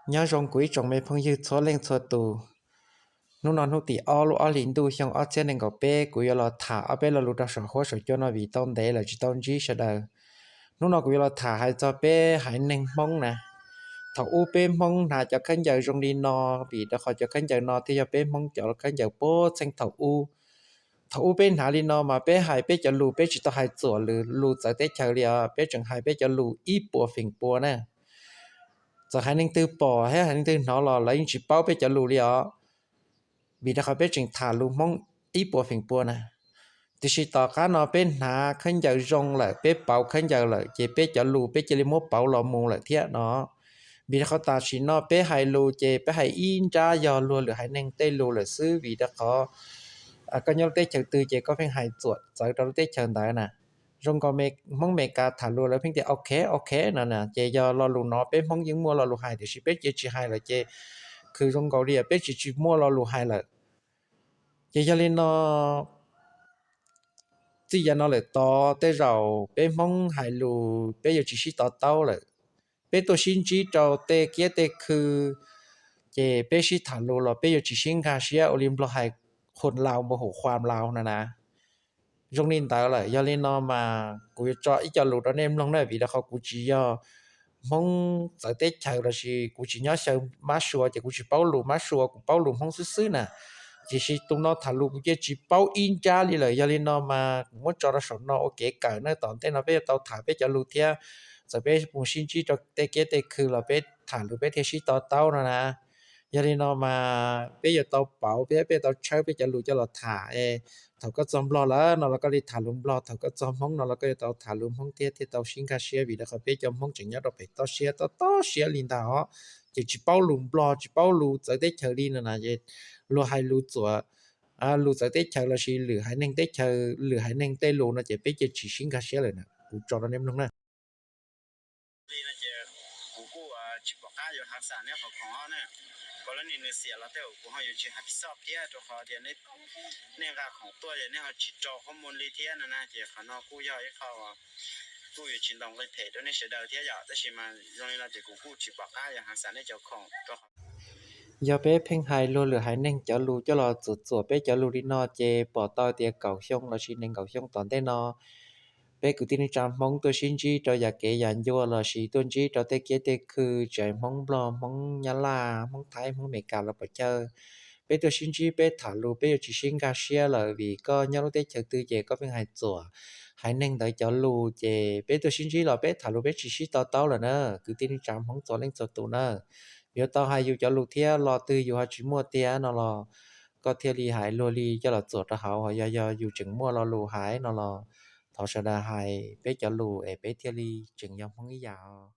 Nyob zoo kuv ib tsoom me phooj ywg txhua leej txhua tus. Hnub no hnub tim ob lub ob hlis ntuj xyoo ob txhiab nees nkaum peb, kuv yuav los tham ob peb lo lus rau saum huab saum cua no vim tau ntev lawm tsis tau ntsib sawv daws. Hnub no kuv yuav los tham hais txog peb haiv neeg Hmoob na. Thaum ub peb Hmoob hnav cov khaub ncaws zoo li no, vim rau qhov cov khaub ncaws no thiaj yog peb Hmoob cov khaub ncaws puag txheej thaum ub. Thaum ub peb hnav li no mas peb hais peb cov lus peb tsis tau hais txuam lus txawv teb chaws li os, peb tseem hais peb cov lus ib puas feem pua na. Txawm haiv neeg twg pom thiab haiv neeg twg hnov los lawv yeej tsis paub peb cov lus li os, vim rau qhov peb tseem tham lus Hmoob ib puas feem pua na. Tiam sis tom qab no peb hnav khaub ncaws zoo lawm, peb pauv khaub ncaws lawm ces peb cov lus peb cia li muab pauv los mus lawm thiab no. Vim rau qhov tam sim no peb hais lus ces peb hais ib nrab yog luag lwm haiv neeg tej lus lawm xwb, vim rau qhov koj nyob lub teb chaws twg ces koj pheej hais txuam txawv rau lub teb chaws ntawd na. Zoo nkaus Hmoob Amelikas tham lus lawv pheej tias ok, ok no na, ces yog lo lus no peb Hmoob yeej muaj lo lus hais tiam sis peb cia tsis hais lawm ces khwv zoo nkaus li peb tsis tsis muaj lo lus hais lawm. Ces yog li no txij yav no lawm tod tej zaum peb Hmoob hais lus peb yuav tsis sib to taub lawm. Peb tuaj sib ntsib rau tej kiab tej khw ces peb sib tham lus los peb yuav tsis sib nkag siab ua li Nplog hais qhuam laus npa hum qhuam laus no na. Zoo li ntawd lawm, yog li no mas kuv yuav tso ib co lus rau nej mloog na, vim rau qhov kuv tsis yog Hmoob txawv teb chaws lossis kuv tsis nyob xyaw mab sua ces kuv tsis paub lus mab sua, kuv paub lus Hmoob xwb xwb na. Tiam sis tus no tham lus kuv cia tsis paub ib nrab li lawm, yog li no mas kuv muab tso rau saum no ua kev kawm na, tom ntej no peb yuav tau tham peb cov lus thiab. Txawm peb mus sib ntsib rau tej kiab tej khw los peb tham lus peb thiaj sib to taub no na. Yog li no mas peb yuav tau pauv thiab peb yuav tau tshawb peb cov lus coj los tham es thaum koj txog Nplog lawm no los koj li tham lus Nplog, thaum koj txog Hmoob no los koj yuav tau tham lus Hmoob thiab thiaj tau sib nkag siab, vim rau qhov peb cov Hmoob tseem nyob rau pem toj siab toj toj siab li ntag os. Ces tsis paub lus Nplog tsis paub lus txawv teb chaws li no na, luag hais lus txuam lus txawv teb chaws lossis lwm haiv neeg teb chaws lwm haiv neeg tej lus no ces peb cia tsis sib nkag siab lawm na. Kuv tso rau nej mloog na. Li no ces kuv kuj tsis pom qab yuav hav xam neb qhov khoom ob na. Kom lawv nim nws xiam los tej kuv ho yuav tsis hais pis xoj thiab, rau qhov tias nej nqa khoom tuaj es nej ho tsis rau qhob muag li thiab no na, ces qhov no kuj yog ib qho kuj yuav tsis ntaus nqi phem rau nej sawv daws thiab yom. Tab sis mas zoo li no ces kuv kuj tsis pom qab yuav hav xam neb cov khoom rau qhov yog peb pheej hais luag lwm haiv neeg cov lus coj los txuam txuam peb cov lus li no ces pom tau tias kaum xyoo lossis nees nkaum xyoo tom ntej no peb kwv tij neej tsa Hmoob tuaj sib ntsib rau yam kev yam ncua lossis tuaj ntsib rau tej kiab tej khw, tsis hais Hmoob Nplog, Hmoob Nyab Laj, Hmoob Thaib, Hmoob Amelikas los pom chaw, peb tuaj sib ntsib peb tham lus peb yuav tsis sib nkag siab lawm, vim koj nyob lub teb chaws twg ces koj pheej hais txuam haiv neeg ntawd cov lus, ces peb tuaj sib ntsib los peb tham lus peb tsis sib to taub lawm na. Kwv tij neej tsa Hmoob txhua leej txhua tus na, yuav tau hais yus cov lus thiab, lo twg yus ho tsis muaj tiag no los koj thiaj li hais luag li coj los txuam rau hauv, ho yog yog yus tseem muaj lo lus hais no los thov sawv daws hais peb cov lus es peb thiaj li tseem yog Hmoob ib yam.